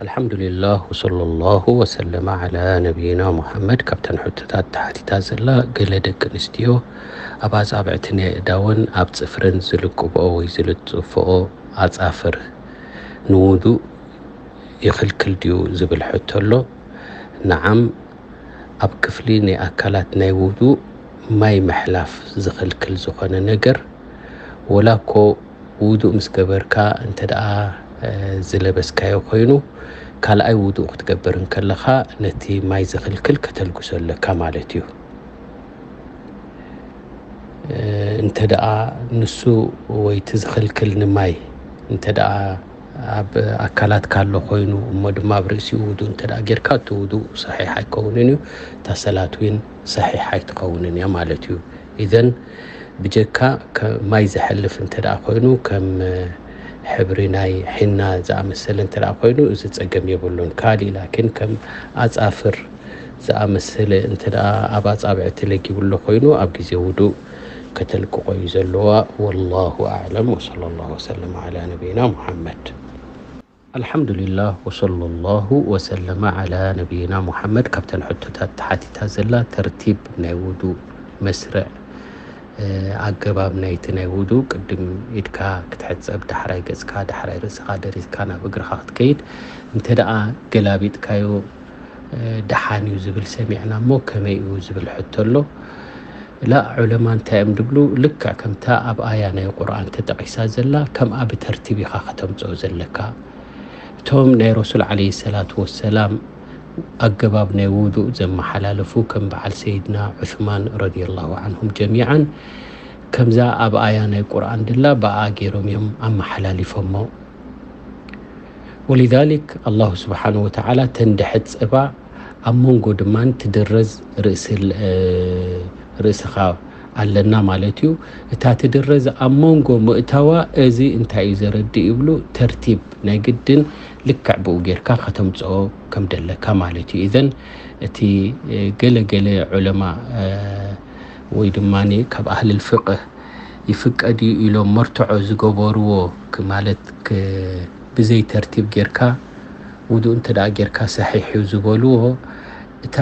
ኣልሓምዱሊላህ ወሰለላሁ ወሰለመ ዓላ ነቢይና ሙሓመድ። ካብተን ሕቶታት ተሓቲታ ዘላ፣ ገለ ደቂ ኣንስትዮ ኣብ ኣጻብዕትን ኣእዳወን ኣብ ጽፍረን ዝልቅብኦ ወይ ዝልጥፍኦ ኣጻፍር ንውዱእ ይኽልክል ድዩ ዝብል ሕቶ ኣሎ። ነዓም፣ ኣብ ክፍሊ ናይ ኣካላት ናይ ውዱእ ማይ ምሕላፍ ዝኽልክል ዝኾነ ነገር፣ ወላ እኮ ውዱእ ምስ ገበርካ እንተ ደኣ ዝለበስካዮ ኮይኑ፣ ካልኣይ ውዱእ ክትገብር እንከለኻ ነቲ ማይ ዝኽልክል ከተልግሶ ኣለካ ማለት እዩ። እንተ ደኣ ንሱ ወይ እቲ ዝኽልክል ንማይ እንተ ደኣ ኣብ ኣካላትካ ኣሎ ኮይኑ፣ እሞ ድማ ኣብ ርእሲኡ ውዱእ እንተ ደኣ ጌርካ፣ እቲ ውዱእ ሰሒሕ ኣይከውንን እዩ፣ እታ ሰላት እውን ሰሒሕ ኣይትኸውንን እያ ማለት እዩ። ኢዘን ብጀካ ከ-፣ ማይ ዘሕልፍ እንተ ደኣ ኮይኑ፣ ከም ሕብሪ ናይ ሒና ዝኣመሰለ እንተ ደኣ ኮይኑ፣ እዚ ጸገም የብሉን። ካሊእ ላኪን ከም ኣጻፍር ዝኣመሰለ እንተ ደኣ ኣብ ኣጻብዕቲ ለጊቡ ኣሎ ኮይኑ፣ ኣብ ግዜ ውዱእ ከተልቅቆ እዩ ዘለዋ። ወላሁ ኣዕለም፣ ወሰለላሁ ወሰለም ዓላ ነቢይና ሙሓመድ። ኣልሓምዱሊላህ ወሰለላሁ ወሰለመ ዓላ ነቢይና ሙሓመድ። ካብተን ሕቶታት ተሓቲታ ዘላ፣ ተርቲብ ናይ ውዱእ መስርዕ፣ እ፣ ኣገባብ ናይቲ ናይ ውዱእ፣ ቅድም ኢድካ ክትሕጸብ፣ ዳሕራይ ገጽካ፣ ዳሕራይ ርእስኻ ደሪዝካ ናብ እግርኻ ክትከይድ፣ እንተ ደኣ ገላቢጥካዮ፣ እ፣ ደሓን እዩ ዝብል ሰሚዕና እሞ ከመይ እዩ ዝብል ሕቶ ኣሎ። ላ ዑለማ እንታይ እዮም ድብሉ? ልክዕ ከምታ ኣብ ኣያ ናይ ቁርኣን ተጠቒሳ ዘላ፣ ከምኣ ብተርቲብ ኢኻ ከተምጽኦ ዘለካ። እቶም ናይ ረሱል ዓለይሂ ሰላቱ ወሰላም ኣገባብ ናይ ውዱእ ዘመሓላለፉ ከም በዓል ሰይድና ዑስማን ረዲየላሁ ዓንሁም ጀሚዓን፣ ከምዛ ኣብ ኣያ ናይ ቁርኣን ድላ ብኣ ገይሮም እዮም ኣመሓላሊፎሞ። ወሊዛሊክ ኣላሁ ስብሓነ ወተዓላ ተንድሐት ጸባ ኣብ መንጎ ድማ ትድረዝ ርእሲ ል-፣ እ፣ ርእስኻ ኣለና ማለት እዩ። እታ ትድረዝ ኣብ መንጎ ምእታዋ፣ እዚ እንታይ እዩ ዘረድእ ይብሉ? ተርቲብ ናይ ግድን ልክዕ ብኡ ጌርካ ከተምጽኦ ከም ደለካ ማለት እዩ። ኢዘን እቲ፣ እ፣ ገለ ገለ ዑለማ፣ እ፣ ወይ ድማ ካብ ኣህልል ፍቅህ ይፍቀድ እዩ ኢሎም መርትዖ ዝገበርዎ ክ-፣ ማለት ክ-፣ ብዘይ ተርቲብ ጌርካ ውዱእ እንተ ደኣ ጌርካ ሰሒሕ እዩ ዝበልዎ፣ እታ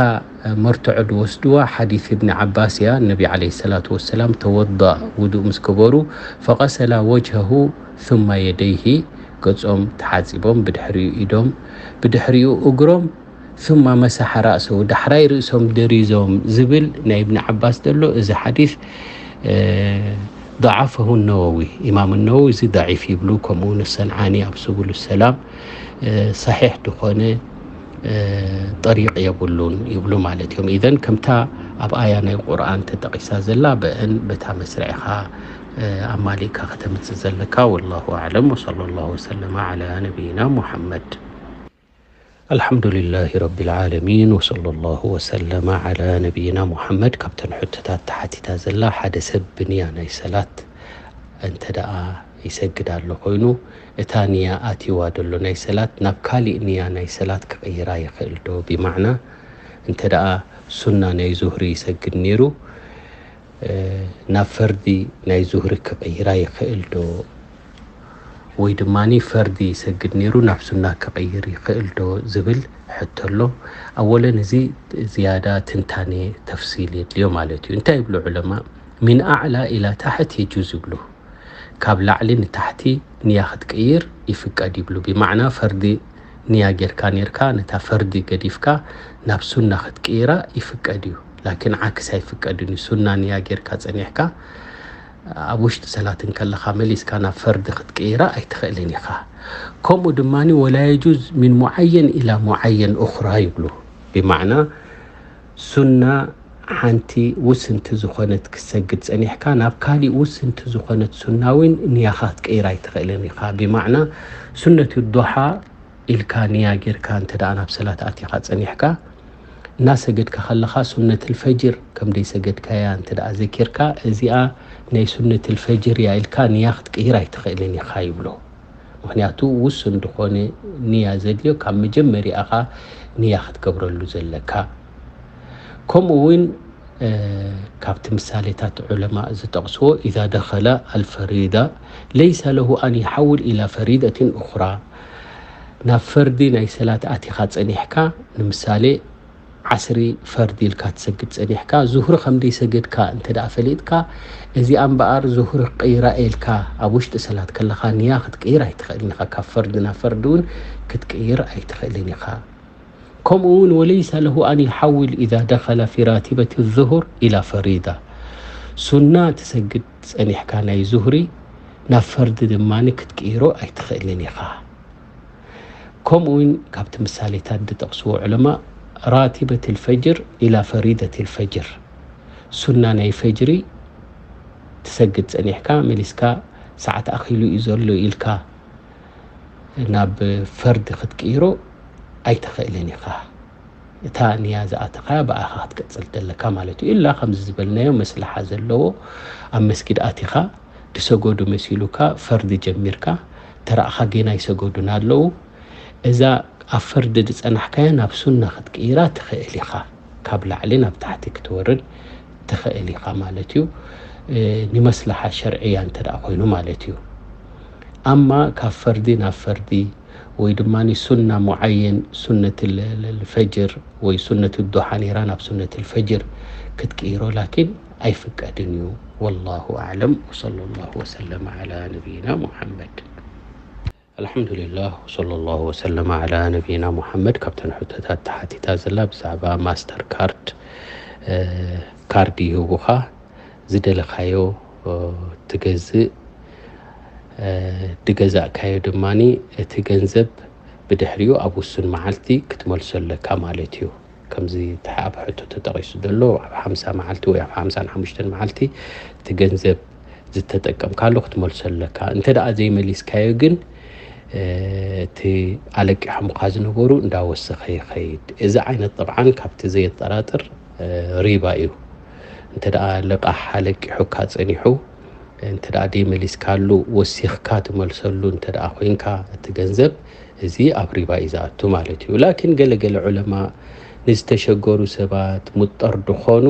መርትዖ ዝወስድዋ ሓዲስ እብኒ ዓባስ እያ። ነቢ ዓለይሂ ሰላቱ ወሰላም ተወዳእ ውዱእ ምስ ገበሩ፣ ፈቀሰላ ወጅሀሁ ثم የደይሂ፣ ገጾም ተሓጺቦም፣ ብድሕሪኡ ኢዶም፣ ብድሕሪኡ እግሮም፣ ثم መሰሐ ራእሰሁ፣ ዳሕራይ ርእሶም ደሪዞም ዝብል ናይ እብኒ ዓባስ ዘሎ፣ እዚ ሓዲስ፣ እ፣ ضعفه النووي، ኢማም ነወዊ እዚ ضعيف ይብሉ፣ ከምኡ እውን ሰንዓኒ ኣብ سبل السلام፣ እ፣ ሰሒሕ ዝኾነ፣ እ፣ ጠሪቕ የብሉን ይብሉ ማለት እዮም። ኢዘን ከምታ ኣብ ኣያ ናይ ቁርኣን ተጠቒሳ ዘላ፣ በእን በታ መስርዕኻ፣ እ፣ ኣማሊእካ ከተምጽእ ዘለካ። ወላሁ ኣዕለም፣ ወሰለላሁ ወሰለመ ዓላ ነቢይና ሙሐመድ። ኣልሓምዱሊላሂ ረቢል ዓለሚን፣ ወሰለላሁ ወሰለመ ዓላ ነቢይና ሙሐመድ። ካብተን ሕቶታት ተሓቲታ ዘላ፣ ሓደ ሰብ ብንያ ናይ ሰላት እንተ ደኣ ይሰግድ ኣሎ ኮይኑ፣ እታ ንያ ኣትይዋ ደሎ ናይ ሰላት ናብ ካሊእ ንያ ናይ ሰላት ክቕይራ ይኽእል ዶ? ቢማዕና፣ እንተ ደኣ ሱና ናይ ዙህሪ ይሰግድ ነይሩ፣ እ፣ ናብ ፈርዲ ናይ ዙህሪ ክቕይራ ይኽእል ዶ? ወይ ድማ ፈርዲ ይሰግድ ነይሩ ናብ ሱና ክቕይር ይኽእል ዶ ዝብል ሕቶ ኣሎ። ኣወለን እዚ ዝያዳ ትንታኔ ተፍሲል የድልዮ ማለት እዩ። እንታይ ይብሉ ዑለማ? ሚን ኣዕላ ኢላ ታሕት የጁዝ ይብሉ። ካብ ላዕሊ ንታሕቲ ንያ ክትቅይር ይፍቀድ ይብሉ። ቢማዕና ፈርዲ ንያ ጌርካ ኔርካ፣ ነታ ፈርዲ ገዲፍካ ናብ ሱና ክትቅይራ ይፍቀድ እዩ። ላኪን ዓክስ ኣይፍቀድን እዩ። ሱና ንያ ጌርካ ጸኒሕካ፣ ኣብ ውሽጢ ሰላት እንከለኻ መሊስካ ናብ ፈርዲ ክትቅይራ ኣይትኽእልን ኢኻ። ከምኡ ድማ ወላ የጁዝ ሚን ሙዓየን ኢላ ሙዓየን ኡኽራ ይብሉ። ቢማዕና ሱና ሓንቲ ውስንቲ ዝኾነት ክትሰግድ ጸኒሕካ፣ ናብ ካሊእ ውስንቲ ዝኾነት ሱና እውን ንያኻ ክትቅይር ኣይትኽእልን ኢኻ። ቢማዕና ሱነት ዱሓ ኢልካ ንያ ጌርካ እንተ ደኣ ናብ ሰላት ኣቲኻ ጸኒሕካ፣ እናሰገድካ ከለኻ ሱነትል ፈጅር ከም ደይሰገድካያ እንተ ደኣ ዘኪርካ፣ እዚኣ ናይ ሱነትል ፈጅር እያ ኢልካ ንያ ክትቅይር ኣይትኽእልን ኢኻ ይብሎ። ምኽንያቱ ውሱን ዝኾነ ንያ ዘድልዮ ካብ መጀመሪያኻ ንያ ክትገብረሉ ዘለካ። ከምኡ እውን፣ እ፣ ካብቲ ምሳሌታት ዑለማ ዝጠቕስዎ፣ ኢዛ ደኸለ ኣልፈሪዳ ለይሰ ለሁ ኣን ይሓውል ኢላ ፈሪደትን ኡኽራ፣ ናብ ፈርዲ ናይ ሰላት ኣቲኻ ጸኒሕካ፣ ንምሳሌ ዓስሪ ፈርዲ ኢልካ ትሰግድ ጸኒሕካ፣ ዙህሪ ከም ደይሰገድካ እንተ ደኣ ፈሊጥካ፣ እዚኣ እምበኣር ዙህሪ ክቕይራ ኢልካ ኣብ ውሽጢ ሰላት ከለኻ ንያ ክትቅይር ኣይትኽእልን ኢኻ። ካብ ፈርዲ ናብ ፈርዲ እውን ክትቅይር ኣይትኽእልን ኢኻ። ከምኡ እውን ወለይሰ ለሁ ኣን ይሓውል ኢዛ ደኸለ ፊ ራቲበት ዙሁር ኢላ ፈሪዳ። ሱና ትሰግድ ጸኒሕካ ናይ ዙህሪ ናብ ፈርዲ ድማ ክትቅይሮ ኣይትኽእልን ኢኻ። ከምኡ እውን ካብቲ ምሳሌታት ዝጠቕስዎ ዑለማ ራቲበት ልፈጅር ኢላ ፈሪደት ልፈጅር፣ ሱና ናይ ፈጅሪ ትሰግድ ጸኒሕካ መሊስካ ሰዓት ኣኺሉ እዩ ዘሎ ኢልካ ናብ ፈርዲ ክትቅይሮ ኣይትኽእልን ኢኻ። እታ ንያ ዝኣተኻያ ብኣኻ ክትቅጽል ዘለካ ማለት እዩ። ኢላ ከምዚ ዝበልናዮ መስለሓ ዘለዎ ኣብ መስጊድ ኣቲኻ ድሰገዱ መሲሉካ ፈርዲ ጀሚርካ ተራእኻ ጌና ይሰገዱን ኣለዉ። እዛ ኣብ ፈርዲ ዝጸናሕካያ ናብ ሱና ክትቅይራ ትኽእል ኢኻ። ካብ ላዕሊ ናብ ታሕቲ ክትወርድ ትኽእል ኢኻ ማለት እዩ። እ፣ ንመስለሓ ሸርዕያ እንተ ደኣ ኮይኑ ማለት እዩ። ኣማ ካብ ፈርዲ ናብ ፈርዲ ወይ ድማ ሱና ሙዓየን ሱነት ል-፣ ል-፣ ልፈጅር ወይ ሱነት ዱሓ ነይራ ናብ ሱነት ልፈጅር ክትቅይሮ ላኪን ኣይፍቀድን እዩ። ወላሁ ኣዕለም ወሰለ ላሁ ወሰለም ዓላ ነቢይና ሙሓመድ። ኣልሓምዱሊላህ ወሰለ ላሁ ወሰለም ዓላ ነቢይና ሙሓመድ። ካብተን ሕቶታት ተሓቲታ ዘላ ብዛዕባ ማስተር ካርድ፣ እ፣ ካርድ ይህቡኻ ዝደለኻዮ፣ እ፣ ትገዝእ፣ እ፣ ድገዛእካዮ ድማኒ እቲ ገንዘብ ብድሕሪኡ ኣብ ውሱን መዓልቲ ክትመልሶ ኣለካ ማለት እዩ። ከምዚ ተሓ-፣ ኣብ ሕቶ ተጠቒሱ ዘሎ ኣብ ሓምሳ መዓልቲ ወይ ኣብ ሓምሳን ሓሙሽተን መዓልቲ እቲ ገንዘብ ዝተጠቀምካሉ ክትመልሶ ኣለካ። እንተ ደኣ ዘይመሊስካዮ ግን፣ እ፣ እቲ ኣለቂሖምኻ ዝነበሩ እንዳወሰኸ ይኸይድ። እዚ ዓይነት ጠብዓን ካብቲ ዘየጠራጥር፣ እ፣ ሪባ እዩ። እንተ ደኣ ልቓሕ ኣለቂሑካ ጸኒሑ፣ እንተ ደኣ ደይመሊስካሉ ወሲኽካ ትመልሰሉ እንተ ደኣ ኮይንካ እቲ ገንዘብ፣ እዚ ኣብ ሪባ እዩ ዝኣቱ ማለት እዩ። ላኪን ገለ ገለ ዑለማ ንዝተሸገሩ ሰባት ሙጠር ድኾኑ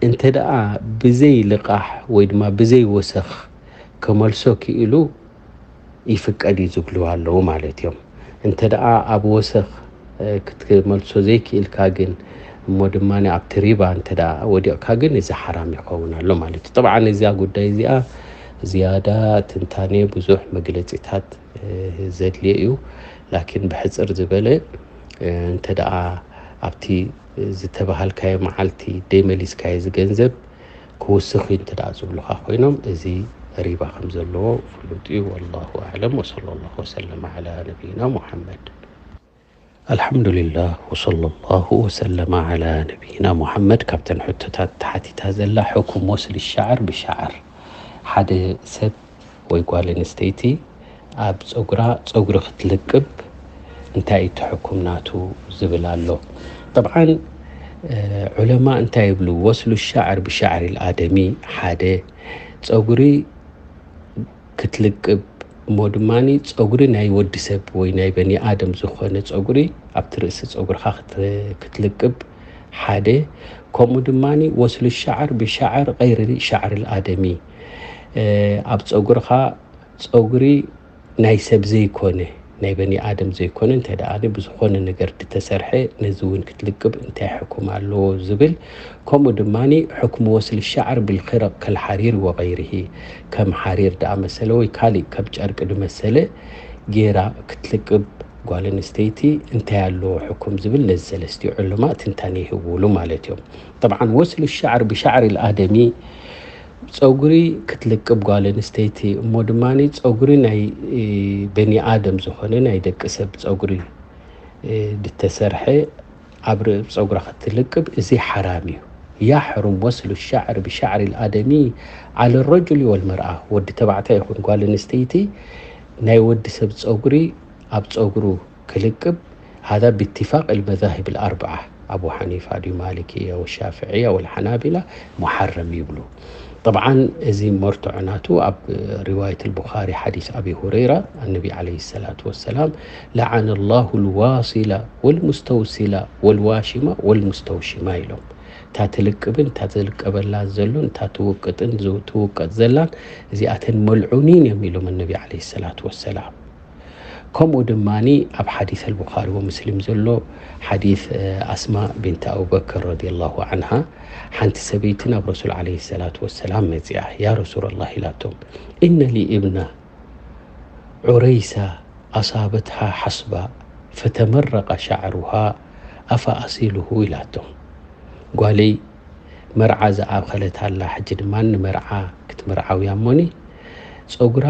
እንተ ደኣ ብዘይ ልቓሕ ወይ ድማ ብዘይ ወሰኽ ክመልሶ ክኢሉ ይፍቀድ እዩ ዝብሉ ኣለዉ ማለት እዮም። እንተ ደኣ ኣብ ወሰኽ፣ እ፣ ክትመልሶ ዘይክኢልካ ግን እሞ ድማ ኣብቲ ሪባ እንተ ደኣ ወዲቕካ ግን እዚ ሓራም ይኸውን ኣሎ ማለት እዩ። ጠብዓን እዛ ጉዳይ እዚኣ ዝያዳ ትንታኔ ብዙሕ መግለጺታት፣ እ፣ ዘድልዮ እዩ። ላኪን ብሕጽር ዝበለ፣ እ፣ እንተ ደኣ ኣብቲ ዝተባሃልካዮ መዓልቲ ደይመሊስካዮ እዚ ገንዘብ ክውስኽ እዩ እንተ ደኣ ዝብሉኻ ኮይኖም፣ እዚ ሪባ ከም ዘለዎ ፍሉጥ እዩ። ወላሁ ኣዕለም ወሰለ ላሁ ወሰለም ዓላ ነቢይና ሙሓመድ። ኣልሓምዱሊላህ ወሰለ ላሁ ወሰለመ ዓላ ነቢይና ሙሓመድ። ካብተን ሕቶታት ተሓቲታ ዘላ ሕኩም ወስሊ ሻዕር ብሻዕር፣ ሓደ ሰብ ወይ ጓል ኣንስተይቲ ኣብ ጸጉራ ጸጉሪ ክትልቅብ እንታይ እዩ እቲ ሕኩም ናቱ ዝብል ኣሎ። ጠብዓን፣ እ፣ ዑለማ እንታይ ይብሉ? ወስሉ ሻዕር ብሻዕር ልኣደሚ፣ ሓደ ጸጉሪ ክትልቅብ እሞ ድማኒ ጸጉሪ ናይ ወዲ ሰብ ወይ ናይ በኒ ኣደም ዝኾነ ጸጉሪ ኣብቲ ርእሲ ጸጉርኻ ክት-፣ ክትልቅብ ሓደ። ከምኡ ድማኒ ወስሉ ሻዕር ብሻዕር ገይሪ ሻዕር ልኣደሚ፣ እ፣ ኣብ ጸጉርኻ ጸጉሪ ናይ ሰብ ዘይኮነ፣ ናይ በኒ ኣደም ዘይኮነ፣ እንተ ደኣ ብዝኾነ ነገር ዝተሰርሐ፣ ነዚ እውን ክትልቅብ እንታይ ሕኩም ኣለዎ ዝብል። ከምኡ ድማኒ ሕክሙ ወስሊ ሻዕር ብልኺረቕ ከልሓሪር ወገይርሂ፣ ከም ሓሪር ደኣ መሰለ ወይ ካሊእ ከም ጨርቂ ድመሰለ ጌራ ክትልቅብ ጓል ኣንስተይቲ እንታይ ኣለዎ ሕኩም ዝብል፣ ነዚ ሰለስቲኡ ዕለማ ትንታኔ ይህብሉ ማለት እዮም። ጠብዓን ወስሉ ሻዕር ብሻዕር ልኣደሚ፣ ጸጉሪ ክትልቅብ ጓል ኣንስተይቲ እሞ ድማ ጸጉሪ ናይ፣ እ፣ በኒ ኣደም ዝኾነ ናይ ደቂ ሰብ ጸጉሪ፣ እ፣ ዝተሰርሐ ኣብ ርእሲ ጸጉራ ክትልቅብ፣ እዚ ሓራም እዩ። ያሕሩም ወስሉ ሻዕር ብሻዕር ልኣደሚ ዓለ ረጁሊ ወልመርኣ፣ ወዲ ተባዕታይ ይኹን ጓል ኣንስተይቲ ናይ ወዲ ሰብ ጸጉሪ ኣብ ጸጉሩ ክልቅብ፣ ሃዛ ብትፋቅ ልመዛሂብ ልኣርብዓ፣ ኣቡ ሓኒፋ ድዩ ማሊክያ ወሻፍዕያ ወልሓናቢላ፣ ሙሓረም ይብሉ። ጠብዓን እዚ መርትዖ ናቱ ኣብ ሪዋየት ልቡኻሪ ሓዲስ ኣቢ ሁረይራ፣ ኣነቢ ዓለይሂ ሰላቱ ወሰላም፣ ለዓነ ላሁ ልዋሲላ ወልሙስተውሲላ ወልዋሽማ ወልሙስተውሽማ ኢሎም። እታ ትልቅብን እታ ዝልቀበላ ዘሎን እታ ትውቅጥን ዝ-፣ ትውቀጥ ዘላን እዚኣተን መልዑኒን እዮም ኢሎም ኣነቢ ዓለይሂ ሰላቱ ወሰላም። ከምኡ ድማ ኣብ ሓዲስ ኣልቡኻሪ ወሙስሊም ዘሎ ሓዲስ ኣስማ ቢንት ኣቡበክር ረዲየላሁ ዓንሃ፣ ሓንቲ ሰበይቲ ናብ ረሱል ዓለይሂ ሰላቱ ወሰላም መጺኣ፣ ያ ረሱለላህ ኢላቶም፣ ኢነ ሊ ኢብና ዑረይሳ ኣሳበትሃ ሓስባ ፈተመረቐ ሻዕሩሃ ኣፈ ኣሲልሁ ኢላቶም። ጓለይ መርዓ ዝኣኸለት ኣላ፣ ሕጂ ድማ ንመርዓ ክትምርዓው እያ እሞኒ፣ ጸጉራ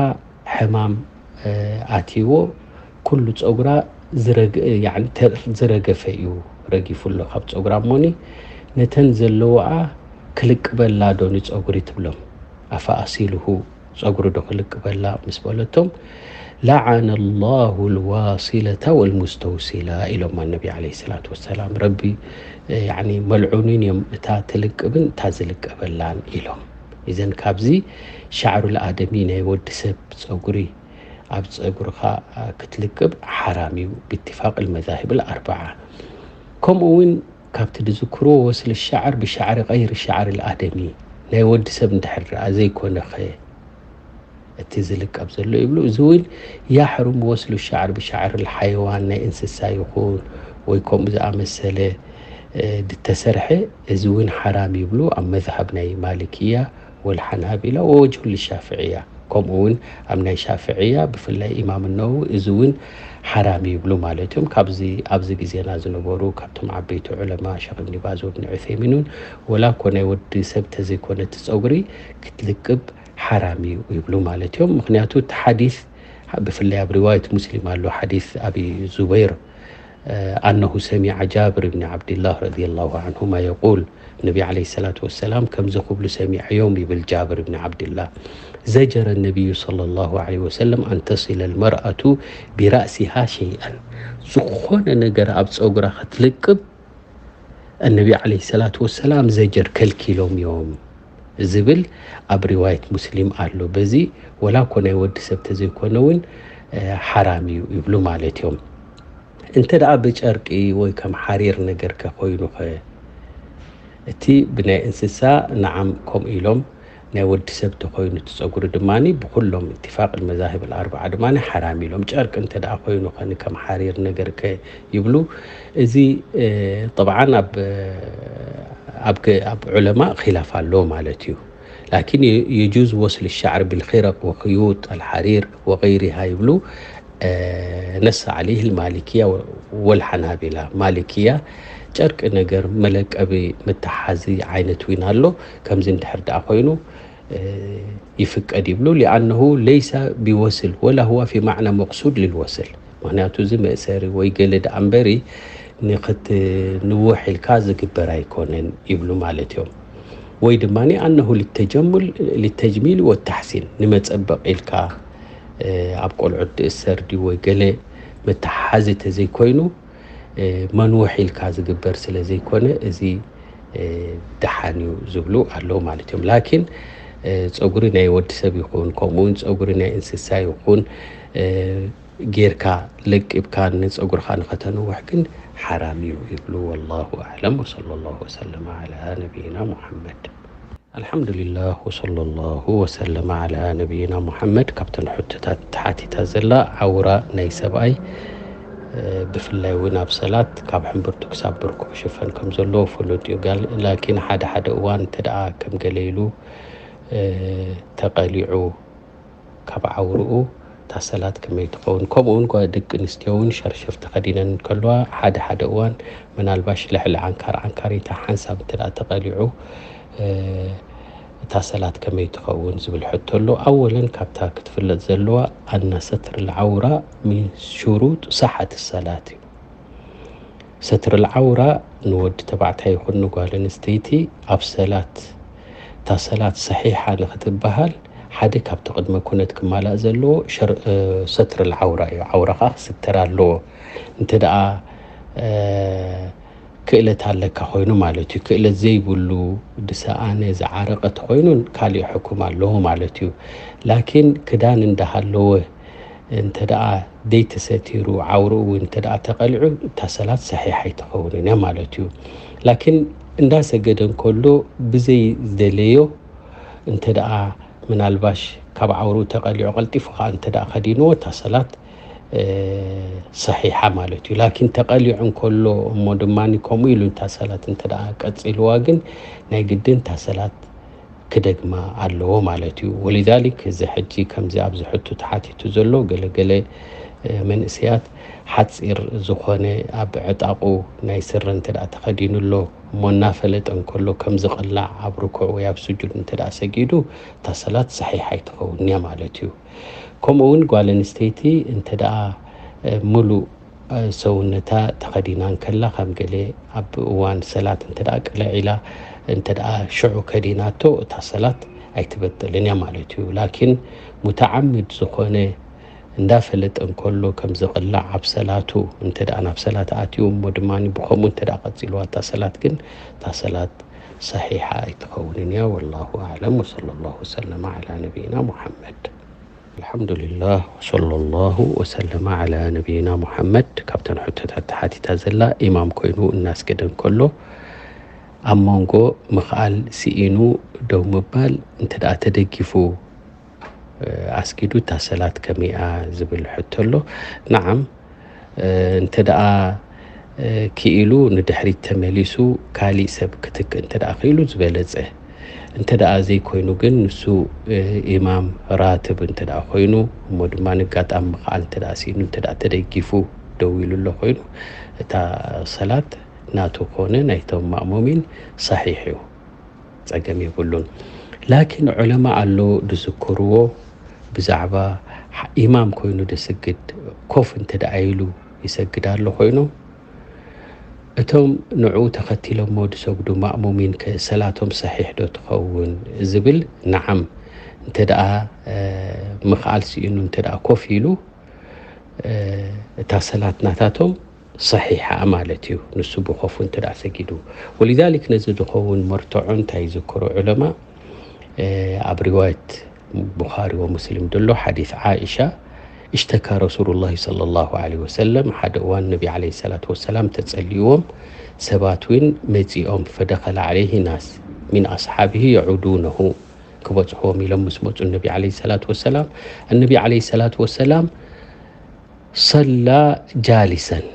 ሕማም ኣትይዎ፣ ኩሉ ጸጉራ ዝረገፈ እዩ፣ ረጊፉ ኣሎ ካብ ጸጉራ እሞኒ፣ ነተን ዘለዋኣ ክልቅበላ ዶ ንጸጉሪ ትብሎም። ኣፈ ኣሲልሁ፣ ጸጉሪ ዶ ክልቅበላ ምስ በለቶም፣ ለዓነ ላሁ ልዋሲለታ ወልሙስተውሲላ ኢሎማ ነቢ ዓለይሂ ሰላቱ ወሰላም። ረቢ ያኒ መልዑኒን እዮም እታ ትልቅብን እታ ዝልቀበላን ኢሎም። ኢዘን ካብዚ ሻዕሩ ልኣደሚ ናይ ወዲ ሰብ ጸጉሪ ኣብ ጸጉርኻ ክትልቅብ ሓራም እዩ ብትፋቅ ልመዛሂብ ልኣርበዓ። ከምኡ እውን ካብቲ ዝዝክርዎ ወስል ሻዕር ብሻዕሪ ቀይር ሻዕር ልኣደሚ ናይ ወዲ ሰብ እንድሕር ደኣ ዘይኮነኸ እቲ ዝልቀብ ዘሎ ይብሉ። እዚ እውን ያሕሩም ወስሉ ሻዕር ብሻዕር ሓይዋን ናይ እንስሳ ይኹን ወይ ከምኡ ዝኣመሰለ ድተሰርሐ፣ እዚ እውን ሓራም ይብሉ ኣብ መዝሃብ ናይ ማልክያ ወልሓናቢላ ወወጅሁ ልሻፍዕያ። ከምኡ እውን ኣብ ናይ ሻፍዕያ ብፍላይ ኢማም ነው እዚ እውን ሓራም ይብሉ ማለት እዮም። ካብዚ ኣብዚ ግዜና ዝነበሩ ካብቶም ዓበይቲ ዑለማ ሸኽ እብኒ ባዝ ወብኒ ዑሰይሚን እውን ወላ እኮ ናይ ወዲ ሰብ ተዘይኮነ እቲ ፀጉሪ ክትልቅብ ሓራም እዩ ይብሉ ማለት እዮም። ምክንያቱ እቲ ሓዲስ ብፍላይ ኣብ ሪዋየት ሙስሊም ኣሎ ሓዲስ ኣቢ ዙበይር ኣነሁ ሰሚዐ ጃብር ብኒ ዓብድላህ ረዲየላሁ ዓንሁማ የቁል ነቢ ዓለይሂ ሰላቱ ወሰላም ከምዚ ክብሉ ሰሚዐዮም ይብል ጃብር ብኒ ዓብድላህ ዘጀረ ነቢዩ ሰለላሁ ዓለይሂ ወሰለም ኣን ተሲለ ልመርኣቱ ቢራእሲሃ ሸይኣን ዝኾነ ነገር ኣብ ፀጉራ ክትልቅብ እነቢ ዓለይሂ ሰላቱ ወሰላም ዘጀር ከልኪሎም እዮም ዝብል ኣብ ሪዋየት ሙስሊም ኣሎ። በዚ ወላ እኮ ናይ ወዲ ሰብ ተዘይኮነ እውን ሓራም እዩ ይብሉ ማለት እዮም። እንተ ደኣ ብጨርቂ ወይ ከም ሓሪር ነገር ከ ኮይኑ ኸ እቲ ብናይ እንስሳ ንዓም ከምኡ ኢሎም ናይ ወዲ ሰብ ተኮይኑ እቲ ፀጉሪ ድማ ብኩሎም ኢትፋቅ መዛሂብ ኣርባዓ ድማ ሓራም ኢሎም። ጨርቂ እንተ ደኣ ኮይኑ ከ ከም ሓሪር ነገር ከ ይብሉ። እዚ ጠብዓን ኣብ ኣብ ዑለማ ኺላፍ ኣሎ ማለት እዩ። ላኪን የጁዝ ወስል ሻዕር ብልኺረቅ ወክዩጥ ኣልሓሪር ወገይሪሃ ይብሉ። ነሳ ዓለይህ ልማሊክያ ወልሓናቢላ። ማሊክያ ጨርቂ ነገር መለቀቢ መተሓዚ ዓይነት ዊን ኣሎ። ከምዚ እንድሕር ደኣ ኮይኑ ይፍቀድ ይብሉ። ሊኣነሁ ለይሰ ቢወስል ወላ ሁዋ ፊ ማዕና መቅሱድ ልልወስል። ምክንያቱ እዚ መእሰሪ ወይ ገለ ደኣ እምበሪ ንክትንውሕ ኢልካ ዝግበር ኣይኮነን ይብሉ ማለት እዮም። ወይ ድማ ኣነሁ ልተጅሚል ወታሕሲን ንመፀበቅ ኢልካ ኣብ ቆልዑት ድእሰር ድዩ ወይ ገለ መተሓሓዚ ተዘይኮይኑ መንውሕ ኢልካ ዝግበር ስለ ዘይኮነ እዚ ደሓን እዩ ዝብሉ ኣለዉ ማለት እዮም። ላኪን ፀጉሪ ናይ ወዲ ሰብ ይኹን ከምኡውን ፀጉሪ ናይ እንስሳ ይኹን ጌርካ ለቂብካ ንፀጉርኻ ንኸተንውሕ ግን ሓራም እዩ ይብሉ። ወላሁ ኣዕለም ወሰለ ላሁ ወሰለመ ዓላ ነቢይና ሙሐመድ። ኣልሓምዱሊላህ ወሰለ ላሁ ወሰለመ ዓላ ነቢይና ሙሐመድ። ካብተን ሕቶታት ተሓቲታ ዘላ ዓውራ ናይ ሰብኣይ ብፍላይ እውን ኣብ ሰላት ካብ ሕምብርቱ ክሳብ ብርኩ ክሽፈን ከም ዘለዎ ፍሉጥ እዩ። ላኪን ሓደ ሓደ እዋን እንተ ደኣ ከም ገለ ኢሉ ተቐሊዑ ካብ ዓውርኡ እታ ሰላት ከመይ ትኸውን? ከምኡ እውን ደቂ ኣንስትዮ እውን ሸርሸፍ ተኸዲነን እንከለዋ ሓደ ሓደ እዋን ምናልባሽ ልዕሊ ዓንካር ዓንካሪታ ሓንሳብ እንተ ደኣ ተቐሊዑ እታ ሰላት ከመይ ትኸውን ዝብል ሕቶ ኣሎ። ኣወለን ካብታ ክትፍለጥ ዘለዋ ኣና ሰትር ልዓውራ ሚን ሽሩጥ ሰሓት ሰላት እዩ። ሰትር ልዓውራ ንወዲ ተባዕታይ ይኹን ንጓል ኣንስተይቲ ኣብ ሰላት እታ ሰላት ሰሒሓ ንክትበሃል ሓደ ካብቲ ቅድመ ኩነት ክማላእ ዘለዎ ሰትር ልዓውራ እዩ። ዓውራኻ ክስተር ኣለዎ። እንተ ደኣ ክእለት ኣለካ ኮይኑ ማለት እዩ። ክእለት ዘይብሉ ዝሰኣነ ዝዓረቐ ተኮይኑ ካሊእ ሕኩም ኣለዎ ማለት እዩ። ላኪን ክዳን እንዳሃለወ እንተ ደኣ ዘይተሰቲሩ ዓውርኡ እውን እንተ ደኣ ተቐሊዑ እታ ሰላት ሰሒሕ ኣይትኸውንን እያ ማለት እዩ። ላኪን እንዳሰገደ እንከሎ ብዘይ ዝደለዮ እንተ ደኣ ምናልባሽ ካብ ዓውርኡ ተቐሊዑ ቀልጢፉ ከዓ እንተ ደኣ ከዲንዎ እታ ሰላት እ፣ ሰሒሓ ማለት እዩ። ላኪን ተቐሊዑ እንከሎ እሞ ድማ ከምኡ ኢሉ እንታ ሰላት እንተ ደኣ ቀጺልዋ ግን ናይ ግድን እንታ ሰላት ክደግማ ኣለዎ ማለት እዩ። ወሊዛሊክ እዚ ሕጂ ከምዚ ኣብዚ ሕቱ ተሓቲቱ ዘሎ ገለገለ፣ እ፣ መንእሰያት ሓጺር ዝኾነ ኣብ ዕጣቑ ናይ ስረ እንተ ደኣ ተኸዲኑ ኣሎ እሞ እናፈለጠ እንከሎ ከም ዝቕላዕ ኣብ ርኩዕ ወይ ኣብ ስጁድ እንተ ደኣ ሰጊዱ እታ ሰላት ሰሒሕ ኣይትኸውን እያ ማለት እዩ። ከምኡ እውን ጓል ኣንስተይቲ እንተ ደኣ፣ እ፣ ሙሉእ፣ እ፣ ሰውነታ ተኸዲና እንከላ ከም ገለ ኣብ እዋን ሰላት እንተ ደኣ ቅልዕ ኢላ እንተ ደኣ ሽዑ ከዲናቶ እታ ሰላት ኣይትበጥልን እያ ማለት እዩ። ላኪን ሙተዓምድ ዝኾነ እንዳፈለጠ እንከሎ ከም ዝቕላዕ ኣብ ሰላቱ እንተ ደኣ ናብ ሰላት ኣትዩ እሞ ድማ ብኸምኡ እንተ ደኣ ቀጺልዋ እታ ሰላት ግን እታ ሰላት ሰሒሓ ኣይትኸውንን እያ። ወላሁ ኣዕለም ወሰለላሁ ወሰለመ ዓላ ነቢይና ሙሓመድ። ኣልሓምዱሊላህ ወሰለላሁ ወሰለመ ዓላ ነቢይና ሙሓመድ። ካብተን ሕቶታት ተሓቲታ ዘላ ኢማም ኮይኑ እናስገደ እንከሎ ኣብ መንጎ ምኽኣል ስኢኑ ደው ምባል እንተ ደኣ ተደጊፉ፣ እ፣ ኣስጊዱ እታ ሰላት ከመይኣ ዝብል ሕቶ ኣሎ። ነዓም፣ እ፣ እንተ ደኣ፣ እ፣ ክኢሉ ንድሕሪት ተመሊሱ ካሊእ ሰብ ክትክእ እንተ ደኣ ክኢሉ ዝበለጸ። እንተ ደኣ ዘይኮይኑ ግን ንሱ፣ እ፣ ኢማም ራትብ እንተ ደኣ ኮይኑ እሞ ድማ ንጋጣሚ ምኽኣል እንተ ደኣ ስኢኑ እንተ ደኣ ተደጊፉ ደው ኢሉ ኣሎ ኮይኑ እታ ሰላት ናቱ ኮነ ናይቶም ማእሙሚን ሰሒሕ እዩ። ጸገም የብሉን። ላኪን ዑለማ ኣሎ ዝዝክርዎ ብዛዕባ ሓ-፣ ኢማም ኮይኑ ደስግድ ኮፍ እንተ ደኣ ኢሉ ይሰግድ ኣሎ ኮይኑ እቶም ንዕኡ ተኸቲሎሞ ዝሰግዱ ማእሙሚን ከ ሰላቶም ሰሒሕ ዶ ትኸውን ዝብል ነዓም እንተ ደኣ፣ እ፣ ምኽኣል ስኢኑ እንተ ደኣ ኮፍ ኢሉ እ፣ እታ ሰላት ናታቶም ሰሒሓ ማለት እዩ፣ ንሱ ብኸፉ እንተ ደኣ ሰጊዱ። ወሊዛሊክ ነዚ ዝኸውን መርትዖ እንታይ ይዝክሩ ዑለማ? እ፣ ኣብ ሪዋየት ቡኻሪ ወሙስሊም ዘሎ ሓዲስ ዓኢሻ፣ اشتكى رسول الله صلى الله عليه وسلم፣ ሓደ እዋን ነቢ ዓለይሂ ሰላቱ ወሰላም ተጸልይዎም፣ ሰባት እውን መጺኦም፣ فدخل عليه ناس من أصحابه يعودونه، ክበጽሕዎም ኢሎም ምስ መጹ ነቢ ዓለይሂ ሰላቱ ወሰላም፣ ነቢ ዓለይሂ ሰላቱ ወሰላም ሰላ ጃሊሰን፣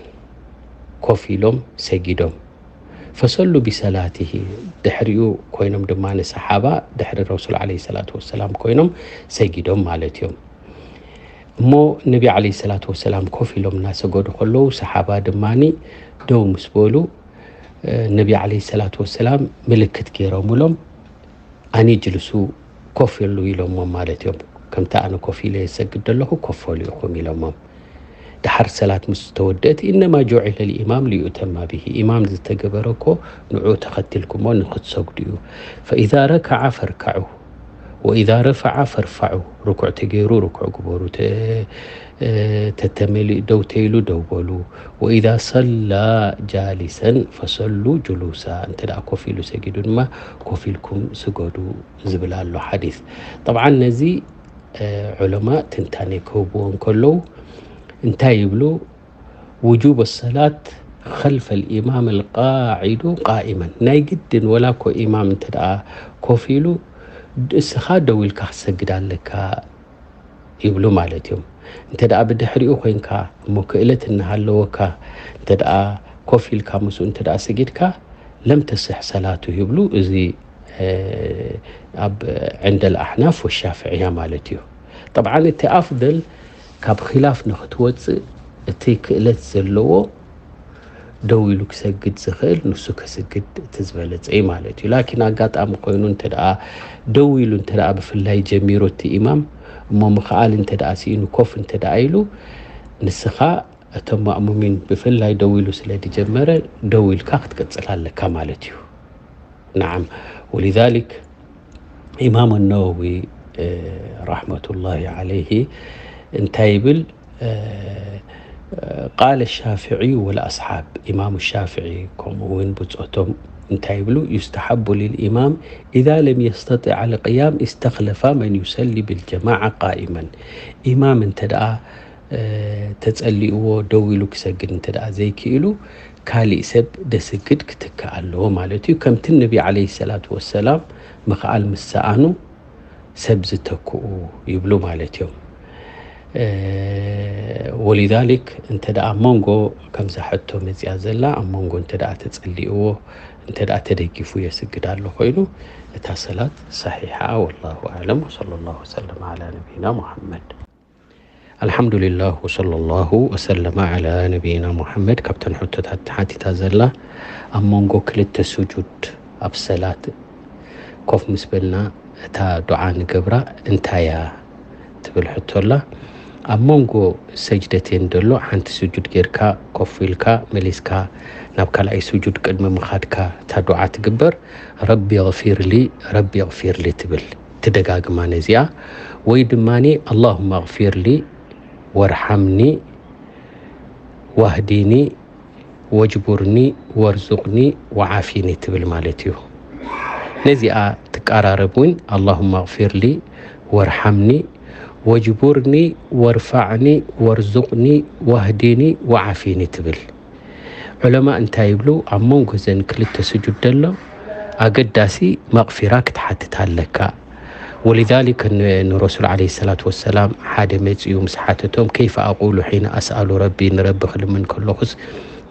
ኮፍ ኢሎም ሰጊዶም። ፈሰሉ ቢሰላቲሂ፣ ድሕሪኡ ኮይኖም ድማ ንሰሓባ ድሕሪ ረሱል ዓለይሂ ሰላቱ ወሰላም ኮይኖም ሰጊዶም ማለት እዮም። እሞ ነቢ ዓለይሂ ሰላቱ ወሰላም ኮፍ ኢሎም እናሰገዱ ከለዉ ሰሓባ ድማኒ ደው ምስ በሉ፣ እ፣ ነቢ ዓለይሂ ሰላቱ ወሰላም ምልክት ገይሮምሎም ኣን ይጅልሱ፣ ኮፍ በሉ ኢሎሞም ማለት እዮም። ከምቲ ኣነ ኮፍ ኢለ እሰግድ ዘለኹ ኮፍ በሉ ኢኹም ኢሎሞም። ደሓር ሰላት ምስ ተወደአት፣ ኢነማ ጁዒለ ልኢማም ሊዩእተማ ብሂ፣ ኢማም ዝተገበረ እኮ ንዑ ተኸቲልኩሞ ንክትሰግዱ እዩ። ፈኢዛ ረከዓ ፈርከዑ ወኢዛ ረፈዓ ፈርፈዑ፣ ርኩዕ ተገይሩ ርኩዕ ግበሩ፣ ተ-፣ እ፣ ተተመሊኡ ደው ተይሉ ደው በሉ። ወኢዛ ሰላ ጃሊሰን ፈሰሉ ጁሉሳ፣ እንተ ደኣ ኮፍ ኢሉ ሰጊዱ ድማ ኮፍ ኢልኩም ስገዱ ዝብል ኣሎ ሓዲስ። ጠብዓን ነዚ፣ እ፣ ዑለማ ትንታኔ ክህብዎ እንከለዉ እንታይ ይብሉ? ውጁብ ሰላት ኸልፈ ልኢማም ልቃዒዱ ቃኢመን፣ ናይ ግድን ወላ እኮ ኢማም እንተ ደኣ ኮፍ ኢሉ እስኻ ደው ኢልካ ክትሰግድ ኣለካ ይብሉ ማለት እዮም። እንተ ደኣ ብድሕሪኡ ኮይንካ እሞ ክእለት እናሃለወካ እንተ ደኣ ኮፍ ኢልካ ምስኡ እንተ ደኣ ሰጊድካ ለም ተስሕ ሰላቱ ይብሉ። እዚ፣ እ፣ ኣብ ዕንደል ኣሕናፍ ወሻፍዕያ ማለት እዩ። ጠብዓን እቲ ኣፍደል ካብ ኺላፍ ንኽትወጽእ እቲ ክእለት ዘለዎ ደው ኢሉ ክሰግድ ዝኽእል ንሱ ከስግድ እቲ ዝበለጸ እዩ ማለት እዩ። ላኪን ኣጋጣሚ ኮይኑ እንተ ደኣ ደው ኢሉ እንተ ደኣ ብፍላይ ጀሚሩ እቲ ኢማም እሞ ምኽኣል እንተ ደኣ ስኢኑ ኮፍ እንተ ደኣ ኢሉ ንስኻ እቶም ማእሙሚን ብፍላይ ደው ኢሉ ስለ ዝጀመረ ደው ኢልካ ክትቅጽል ኣለካ ማለት እዩ። ነዓም፣ ወሊዛሊክ ኢማም ነወዊ፣ እ፣ ረሕመቱላሂ ዓለይሂ እንታይ ይብል? እ፣ ቃለ ሻፍዒ ወልኣስሓብ፣ ኢማሙ ሻፍዒ ከምኡ እውን ብጾቶም እንታይ ይብሉ? ዩስተሓቡ ሊልኢማም ኢዛ ለም የስተጢዕ ኣልቅያም ኢስተኽለፋ መን ዩሰሊ ብልጀማዓ ቃኢመን። ኢማም እንተ ደኣ፣ እ፣ ተጸሊእዎ ደው ኢሉ ክሰግድ እንተ ደኣ ዘይክኢሉ ካሊእ ሰብ ደስግድ ክትክእ ኣለዎ ማለት እዩ። ከምቲ ነቢ ዓለይሂ ሰላቱ ወሰላም ምኽኣል ምስ ሰኣኑ ሰብ ዝተክኡ ይብሉ ማለት እዮም። ወሊዛሊክ እንተ ደኣ ኣብ መንጎ ከምዛ ሕቶ መጽያ ዘላ ኣብ መንጎ እንተ ደኣ ተጸሊእዎ እንተ ደኣ ተደጊፉ የስግድ ኣሎ ኮይኑ እታ ሰላት ሰሒሓ። ወላሁ ኣዕለም ወሰለ ላሁ ወሰለም ዓላ ነቢይና ሙሓመድ። ኣልሓምዱሊላህ ወሰለ ላሁ ወሰለመ ዓላ ነቢይና ሙሓመድ። ካብተን ሕቶታት ተሓቲታ ዘላ ኣብ መንጎ ክልተ ስጁድ ኣብ ሰላት ኮፍ ምስ በልና እታ ዱዓ ንገብራ እንታይ እያ ትብል ሕቶ ኣላ። ኣብ መንጎ ሰጅደቴን ደሎ ሓንቲ ስጁድ ጌርካ ኮፍ ኢልካ መሊስካ ናብ ካልኣይ ስጁድ ቅድሚ ምኻድካ እታ ዱዓ ትግበር። ረቢ ኣግፊር ሊ፣ ረቢ ኣግፊር ሊ ትብል ትደጋግማ ነዚኣ። ወይ ድማ ኣላሁማ ኣግፊር ሊ ወርሓምኒ ዋህዲኒ ወጅቡርኒ ወርዙቅኒ ወዓፊኒ ትብል ማለት እዩ። ነዚኣ ትቀራረብ እውን ኣላሁማ ኣግፊር ሊ ወርሓምኒ ወጅቡርኒ ወርፋዕኒ ወርዙቅኒ ዋህዲኒ ወዓፊኒ ትብል። ዑለማ እንታይ ይብሉ? ኣብ መንጎ ዘን ክልተ ስጁድ ደሎ ኣገዳሲ መቕፊራ ክትሓትት ኣለካ። ወሊዛሊክ ን-፣ ንረሱል ዓለይሂ ሰላቱ ወሰላም ሓደ መጺኡ ምስ ሓተቶም፣ "ከይፈ ኣቁሉ ሒነ ኣስኣሉ ረቢ፣ ንረቢ ክልምን ከለኹስ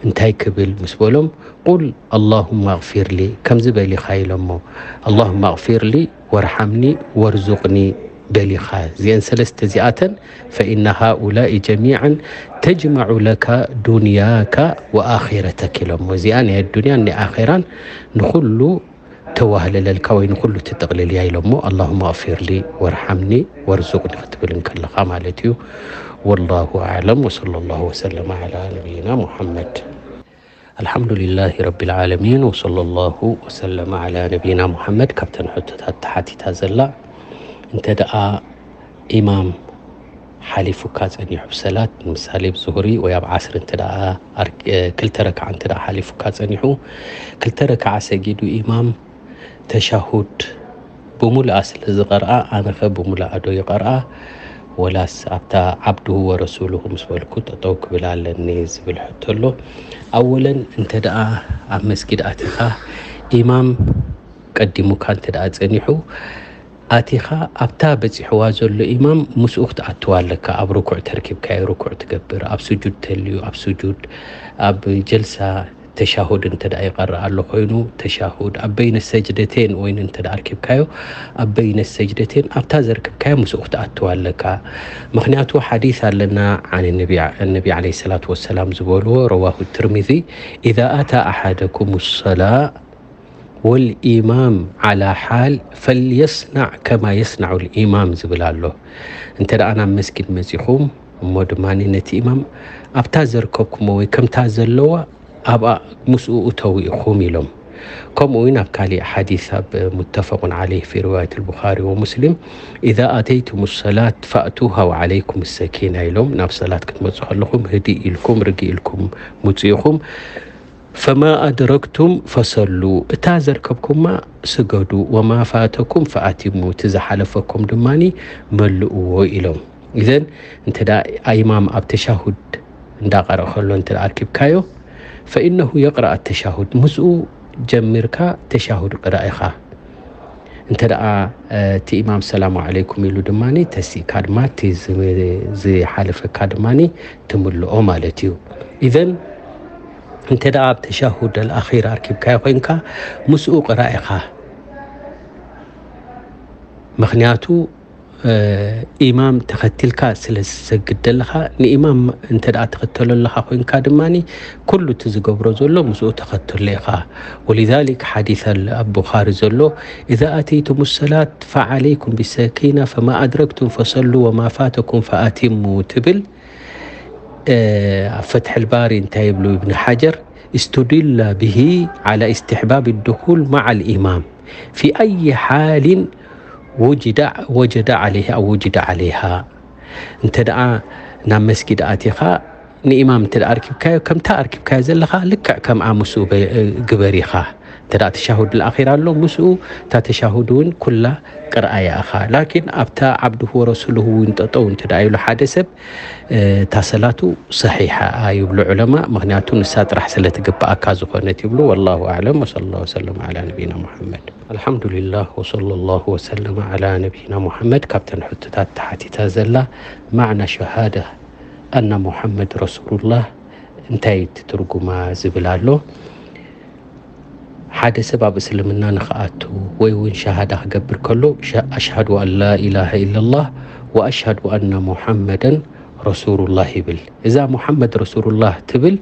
እንታይ ክብል?" ምስ በሎም፣ "ቁል ኣላሁማ ኣግፊር ሊ፣ ከምዚ በል ኢኻ" ኢሎሞ። "ኣላሁማ ኣግፊር ሊ ወርሓምኒ ወርዙቅኒ" በል ኢኻ። እዚአን ሰለስተ እዚኣተን፣ "ፈኢነ ሃኡላኢ ጀሚዓን ተጅመዑ ለካ ዱንያካ ወኣኺረተክ" ኢሎሞ። እዚኣ ናይ ኣዱንያን ናይ ኣኼራን ንኹሉ ተዋህልለልካ ወይ ንኹሉ ትጥቕልል እያ ኢሎሞ። ኣላሁማ ኣግፊር ሊ ወርሓምኒ ወርዙቅኒ ክትብል እንከለኻ ማለት እዩ። ወላሁ ኣዕለም ወሰለ ላሁ ወሰለመ ዓላ ነቢይና ሙሓመድ። ኣልሓምዱሊላሂ ረቢል ዓለሚን ወሰለ ላሁ ወሰለመ ዓላ ነቢይና ሙሓመድ። ካብተን ሕቶታት ተሓቲታ ዘላ እንተ ደኣ ኢማም ሓሊፉካ ጸኒሑ ብሰላት፣ ንምሳሌ ብዙሁሪ ወይ ኣብ ዓስሪ እንተ ደኣ ኣር-፣ እ፣ ክልተ ረክዓ እንተ ደኣ ሓሊፉካ ጸኒሑ፣ ክልተ ረክዓ ሰጊዱ ኢማም ተሻሁድ ብሙሉኣ ስለ ዝቐርኣ፣ ኣነኸ ብሙሉኣ ዶ ይቐርኣ? ወላስ ኣብታ ዓብዱሁ ወረሱሉሁ ምስ በልኩ ጠጠው ክብል ኣለኒ ዝብል ሕቶ ኣሎ። ኣወለን እንተ ደኣ ኣብ መስጊድ ኣቲኻ ኢማም ቀዲሙካ እንተ ደኣ ጸኒሑ፣ ኣቲኻ ኣብታ በጺሕዋ ዘሎ ኢማም ምስኡ ክትኣትዋ ኣለካ። ኣብ ርኩዕ ተርኪብካዮ ርኩዕ ትገብር፣ ኣብ ስጁድ ተልዩ ኣብ ስጁድ፣ ኣብ ጀልሳ ተሻሁድ እንተ ደኣ ይቐርእ ኣሎ ኮይኑ ተሻሁድ፣ ኣብ በይነ ሰጅደቴን ወይን እንተ ደኣ ኣርኪብካዮ ኣብ በይነ ሰጅደቴን ኣብታ ዘርክብካዮ ምስኡ ክትኣትዋ ኣለካ። ምኽንያቱ ሓዲስ ኣለና ዓን ነቢ፣ ነቢ ዓለይሂ ሰላቱ ወሰላም ዝበልዎ፣ ረዋሁ ትርሚዚ፣ "ኢዛ ኣታ ኣሓደኩም ሰላ ወልኢማም ዓላ ሓል ፈልየስናዕ ከማ የስናዑ ልኢማም" ዝብል ኣሎ። እንተ ደኣ ናብ መስጊድ መጺኹም እሞ ድማ ነቲ ኢማም ኣብታ ዘርከብኩሞ ወይ ከምታ ዘለዋ ኣብኣ ምስኡ እተው ኢኹም ኢሎም። ከምኡ እውን ኣብ ካሊእ ሓዲስ ኣብ ሙተፈቁን ዓለይህ ፊ ሪዋየት ልቡኻሪ ወሙስሊም፣ "ኢዛ ኣተይቱም ሰላት ፈእቱሃ ወዓለይኩም ሰኪና" ኢሎም። ናብ ሰላት ክትመጹ ከለኹም ህድእ ኢልኩም ርግእ ኢልኩም ምጹ ኢኹም። "ፈማ ኣድረክቱም ፈሰሉ" እታ ዘርከብኩማ ስገዱ፣ "ወማ ፋተኩም ፈኣቲሙ" እቲ ዝሓለፈኩም ድማ መልእዎ ኢሎም። ኢዘን እንተ ደኣ ኢማም ኣብ ተሻሁድ እንዳቐረእ ከሎ እንተ ደኣ ኣርኪብካዮ፣ ፈኢነሁ የቕረእ ኣተሻሁድ፣ ምስኡ ጀሚርካ ተሻሁድ ቅራእ ኢኻ። እንተ ደኣ፣ እ፣ እቲ ኢማም ሰላሙ ዓለይኩም ኢሉ ድማ ተሲእካ ድማ እቲ ዝ-፣ ዝሓለፈካ ድማ ትምልኦ ማለት እዩ። ኢዘን እንተ ደኣ ኣብ ተሻሁድ ኣልኣኺር ኣርኪብካዮ ኮይንካ ምስኡ ቅራእ ኢኻ። ምኽንያቱ፣ እ፣ ኢማም ተኸቲልካ ስለ ዝሰግድ ዘለኻ፣ ንኢማም እንተ ደኣ ትኽተሎ ኣለኻ ኮይንካ ድማ ኩሉ እቲ ዝገብሮ ዘሎ ምስኡ ተኸተሎ ኢኻ። ወሊዛሊክ ሓዲስ ኣል-፣ ኣብ ቡኻሪ ዘሎ፣ "ኢዛ ኣተይቱም ሰላት ፈዓለይኩም ቢሰኪና ፈማ ኣድረክቱም ፈሰሉ ወማ ፋተኩም ፈኣቲሙ" ትብል። እ፣ ኣብ ፈትሐል ባሪ እንታይ ይብሉ እብን ሓጀር? "እስትድለ ብሂ ዓላ እስትሕባብ ድኹል መዓል ኢማም ፊ ኣይ ሓሊን ውጅደ፣ ወጀደ ዓለይሃ ኣው ውጅደ ዓለይሃ" እንተ ደኣ ናብ መስጊድ ኣቲኻ ንኢማም እንተ ደኣ ኣርኪብካዮ፣ ከምታ ኣርኪብካዮ ዘለኻ ልክዕ ከምኣ ምስኡ በ-፣ ግበር ኢኻ። እንተ ደኣ ተሻሁድ ልኣኺር ኣሎ፣ ምስኡ እታ ተሻሁድ እውን ኩላ ቅርኣያ ኢኻ። ላኪን ኣብታ ዓብዱሁ ወረሱሉሁ እውን ጠጠው እንተ ደኣ ኢሉ ሓደ ሰብ፣ እ፣ እታ ሰላቱ ሰሒሓ ይብሉ ዑለማ፣ ምኽንያቱ ንሳ ጥራሕ ስለ ትግብኣካ ዝኾነት ይብሉ። ወላሁ ኣዕለም፣ ወሰለ ላሁ ወሰለም ዓላ ነቢይና ሙሓመድ። ኣልሓምዱሊላህ ወሰለላሁ ወሰለመ ዓላ ነቢይና ሙሐመድ። ካብተን ሕቶታት ተሓቲታ ዘላ ማዕና ሸሃዳ ኣና ሙሐመድ ረሱሉላህ እንታይ ትትርጉማ ዝብል ኣሎ። ሓደ ሰብ ኣብ እስልምና ንኽኣቱ ወይ እውን ሸሃዳ ክገብር ከሎ ኣሽሃዱ ኣን ላ ኢላሃ ኢላላህ ወኣሽሃዱ ኣና ሙሐመደን ረሱሉላህ ይብል። እዛ ሙሐመድ ረሱሉላህ ትብል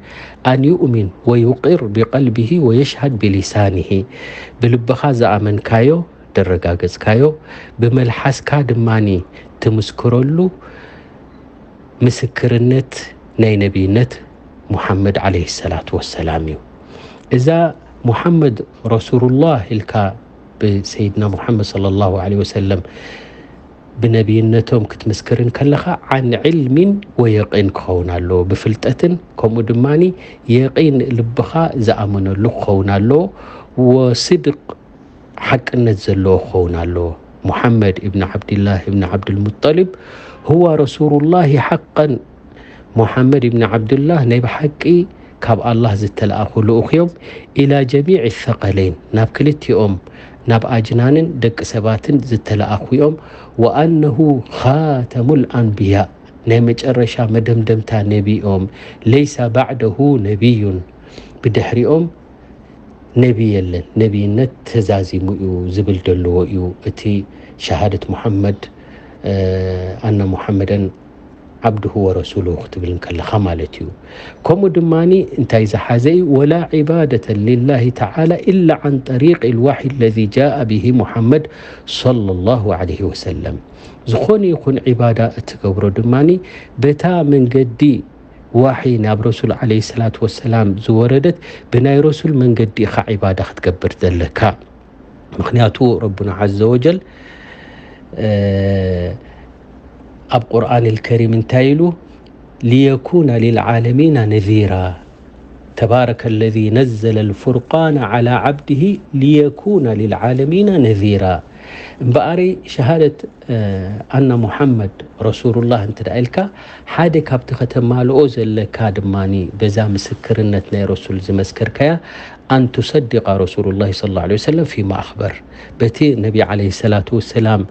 ኣን ዩእሚን ወዩቅር ብቀልቢሂ ወየሽሃድ ብሊሳኒሂ፣ ብልብኻ ዝኣመንካዮ ደረጋገጽካዮ፣ ብመልሓስካ ድማኒ ትምስክረሉ ምስክርነት ናይ ነቢይነት ሙሓመድ ዓለይሂ ሰላቱ ወሰላም እዩ። እዛ ሙሓመድ ረሱሉላህ ኢልካ ብሰይድና ሙሓመድ ሰለላሁ ዓለይሂ ወሰለም ብነቢይነቶም ክትምስክር እንከለኻ ዓን ዕልሚን ወየቂን ክኸውን ኣለዎ፣ ብፍልጠትን ከምኡ ድማኒ የቂን ልብኻ ዝኣመነሉ ክኸውን ኣለዎ። ወስድቅ ሓቅነት ዘለዎ ክኸውን ኣለዎ። ሙሓመድ እብን ዓብድላህ እብን ዓብዱልሙጠሊብ ሁዋ ረሱሉላሂ ሓቀን። ሙሓመድ እብን ዓብድላህ ናይ ብሓቂ ካብ ኣላህ ዝተለኣኹ ልኡኽ እዮም። ኢላ ጀሚዕ ሰቀለይን፣ ናብ ክልቲኦም፣ ናብ ኣጅናንን ደቂ ሰባትን ዝተለኣኹ እዮም። ወኣነሁ ኻተሙል ኣንብያ፣ ናይ መጨረሻ መደምደምታ ነቢ እዮም። ለይሳ ባዕደሁ ነቢዩን፣ ብድሕሪኦም ነቢ የለን፣ ነቢይነት ተዛዚሙ እዩ ዝብል ዘለዎ እዩ። እቲ ሸሃደት ሙሐመድ፣ እ፣ ኣነ ሙሐመደን ዓብድሁ ወረሱሉ ክትብል እንከለኻ ማለት እዩ። ከምኡ ድማኒ እንታይ ዝሓዘ እዩ? ወላ ዒባደተ ሊላሂ ተዓላ ኢላ ዓን ጠሪቅ ልዋሕይ ለዚ ጃአ ብሂ ሙሐመድ ሰለላሁ ዓለይሂ ወሰለም። ዝኾነ ይኹን ዒባዳ እትገብሮ ድማኒ በታ መንገዲ ዋሒ ናብ ረሱል ዓለይሂ ሰላቱ ወሰላም ዝወረደት፣ ብናይ ረሱል መንገዲ ኢኻ ዒባዳ ክትገብር ዘለካ። ምኽንያቱ ረቡና ዓዘ ወጀል፣ እ፣ ኣብ ቁርኣን ልከሪም እንታይ ኢሉ? ሊየኩነ ሊልዓለሚና ነዚራ። ተባረከ ለዚ ነዘለ ልፉርቃነ ዓላ ዓብድሂ ሊየኩነ ሊልዓለሚና ነዚራ። እምበኣረይ ሸሃደት፣ እ፣ ኣና ሙሓመድ ረሱሉላህ እንተ ደኣ ኢልካ፣ ሓደ ካብቲ ከተማልኦ ዘለካ ድማኒ በዛ ምስክርነት ናይ ረሱል ዝመስከርካያ፣ ኣን ቱሰዲቃ ረሱሉላህ ሰለላሁ ዐለይሂ ወሰለም ፊማ ኣኽበር፣ በቲ ነቢ ዓለይሂ ሰላቱ ወሰላም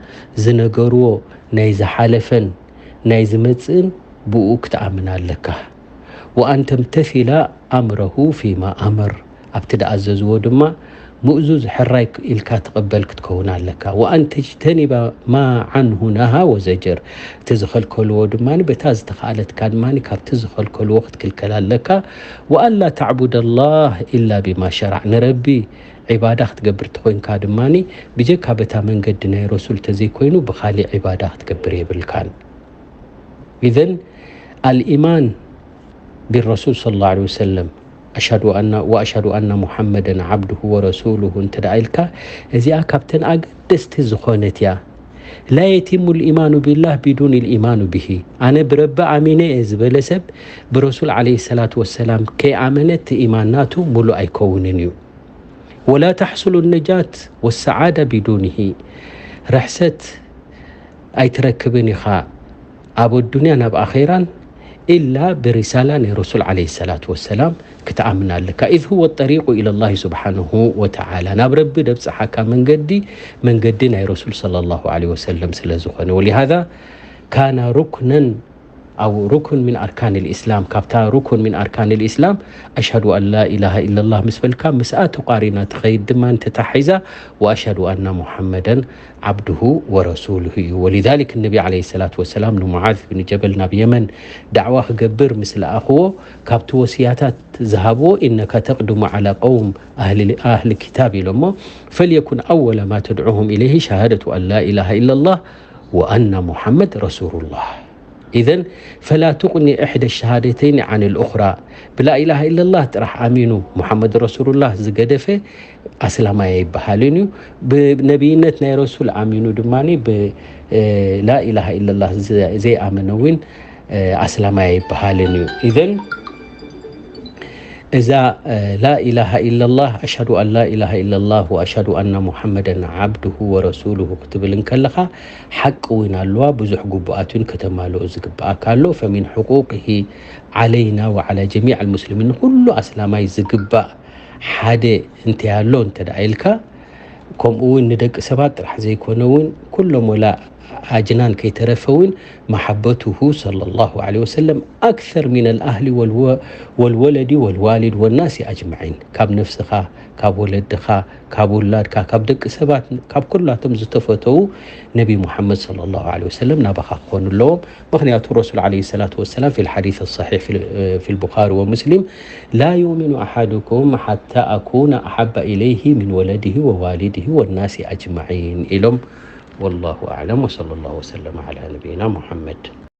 ዝነገርዎ ናይ ዝሓለፈን ናይ ዝመጽእን ብኡ ክትኣምን ኣለካ። ወኣን ተምተሲላ ኣምረሁ ፊማ ኣመር፣ ኣብቲ ዝኣዘዝዎ ድማ ምእዙዝ ሕራይ ኢልካ ትቕበል ክትከውን ኣለካ። ወኣን ተጅተኒባ ማ ዓንሁ ነሃ ወዘጀር፣ እቲ ዝኸልከልዎ ድማ በታ ዝተኻእለትካ ድማ ካብቲ ዝኸልከልዎ ክትክልከል ኣለካ። ወኣላ ተዕቡደ ላህ ኢላ ቢማ ሸራዕ፣ ንረቢ ዒባዳ ክትገብር ተኾይንካ ድማ ብጀካ በታ መንገዲ ናይ ረሱል ተዘይኮይኑ ብኻሊእ ዒባዳ ክትገብር የብልካን። ኢዘን ኣልኢማን ብረሱል ሰለላሁ ዐለይሂ ወሰለም፣ ኣሽሀዱ ኣና ወኣሽሀዱ ኣና ሙሐመደን ዓብዱሁ ወረሱሉሁ እንተ ደኣ ኢልካ፣ እዚኣ ካብተን ኣገደስቲ ዝኾነት እያ። ላ የቲሙ ልኢማኑ ቢላህ ቢዱን ልኢማኑ ብሂ። ኣነ ብረቢ ኣሚነ እየ ዝበለ ሰብ ብረሱል ዓለይሂ ሰላቱ ወሰላም ከይኣመነ እቲ ኢማን ናቱ ሙሉእ ኣይከውንን እዩ። ወላ ተሕሱሉ ነጃት ወሰዓዳ ቢዱንሂ፣ ርሕሰት ኣይትረክብን ኢኻ ኣብ ኣዱንያ ናብ ኣኼራን ኢላ ብሪሳላ ናይ ረሱል ዓለይሂ ሰላቱ ወሰላም ክትኣምን ኣለካ። ኢዝ ሁወ ጠሪቁ ኢለላሂ ሱብሓነሁ ወተዓላ፣ ናብ ረቢ ደብጽሓካ መንገዲ፣ መንገዲ ናይ ረሱል ሰለላሁ ዓለይሂ ወሰለም ስለ ዝኾነ። ወሊሃዛ ካና ሩክነን ኣው ሩክን ሚን ኣርካን ልኢስላም፣ ካብታ ሩክን ሚን ኣርካን ልኢስላም ኣሽሀዱ ኣን ላ ኢላሃ ኢለላህ ምስ በልካ፣ ምስኣ ተቋሪና ትኸይድ ድማ እንተታሒዛ፣ ወኣሽሀዱ ኣና ሙሐመደን ዓብዱሁ ወረሱሉሁ እዩ። ወሊዛሊክ ነቢ ዓለይሂ ሰላቱ ወሰላም ንሙዓዝ ብን ጀበል ናብ የመን ዳዕዋ ክገብር ምስ ለኣኽዎ፣ ካብቲ ወስያታት ዝሃብዎ፣ ኢነካ ተቅድሙ ዓላ ቀውም ኣህሊ፣ ኣህሊ ኪታብ ኢሎሞ፣ ፈልየኩን ኣወለ ማ ተድዑሁም ኢለይሂ ሸሃደቱ ኣን ላ ኢላሃ ኢለላህ ወኣና ሙሐመድ ረሱሉላህ። ኢዘን ፈላ ቱቅኒ እሕደ ሸሃደተይኒ ዓን ልኡኽራ። ብላኢላሃ ኢለላህ ጥራሕ ኣሚኑ ሙሐመድ ረሱሉላህ ዝገደፈ ኣስላማይ ኣይበሃልን እዩ። ብነቢይነት ናይ ረሱል ኣሚኑ ድማ ብላኢላሃ ኢለላህ ዘይኣመነ እውን ኣስላማይ ኣይበሃልን እዩ። ኢዘን እዛ ላኢላሃ ኢለላህ፣ ኣሽሀዱ ኣን ላኢላሃ ኢለላህ ወኣሽሀዱ ኣና ሙሐመደን ዓብዱሁ ወረሱሉሁ ክትብል እንከለኻ፣ ሓቂ እውን ኣለዋ፣ ብዙሕ ግቡኣት እውን ከተማልኦ ዝግብኣካ ኣሎ። ፈሚን ሕቁቅሂ ዓለይና ወዓላ ጀሚዕ ልሙስሊሚን፣ ንኩሉ ኣስላማይ ዝግባእ ሓደ እንተይ ኣሎ እንተ ደኣ ኢልካ፣ ከምኡ እውን ንደቂ ሰባት ጥራሕ ዘይኮነ እውን ኩሎም ወላ ኣጅናን ከይተረፈ እውን መሓበትሁ ሰለላሁ ዐለይሂ ወሰለም ኣክሰር ሚን ኣልኣህሊ ወልወለዲ ወልዋሊድ ወናሲ ኣጅማዒን፣ ካብ ነፍስኻ፣ ካብ ወለድኻ፣ ካብ ውላድካ፣ ካብ ደቂ ሰባት፣ ካብ ኩላቶም ዝተፈተዉ ነቢ ሙሓመድ ሰለላሁ ዐለይሂ ወሰለም ናባኻ ክኾኑ ኣለዎም። ምኽንያቱ ረሱል ዐለይሂ ሰላቱ ወሰላም ፊል ሓዲስ ሰሒሕ ፊል ቡኻሪ ወሙስሊም ላ ዩእሚኑ ኣሓዱኩም ሓታ ኣኩነ ኣሓባ ኢለይሂ ሚን ወለድሂ ወዋሊድሂ ወናሲ ኣጅማዒን ኢሎም። ወላሁ ኣዕለም ወሰለላሁ ወሰለም ዐላ ነቢይና ሙሓመድ።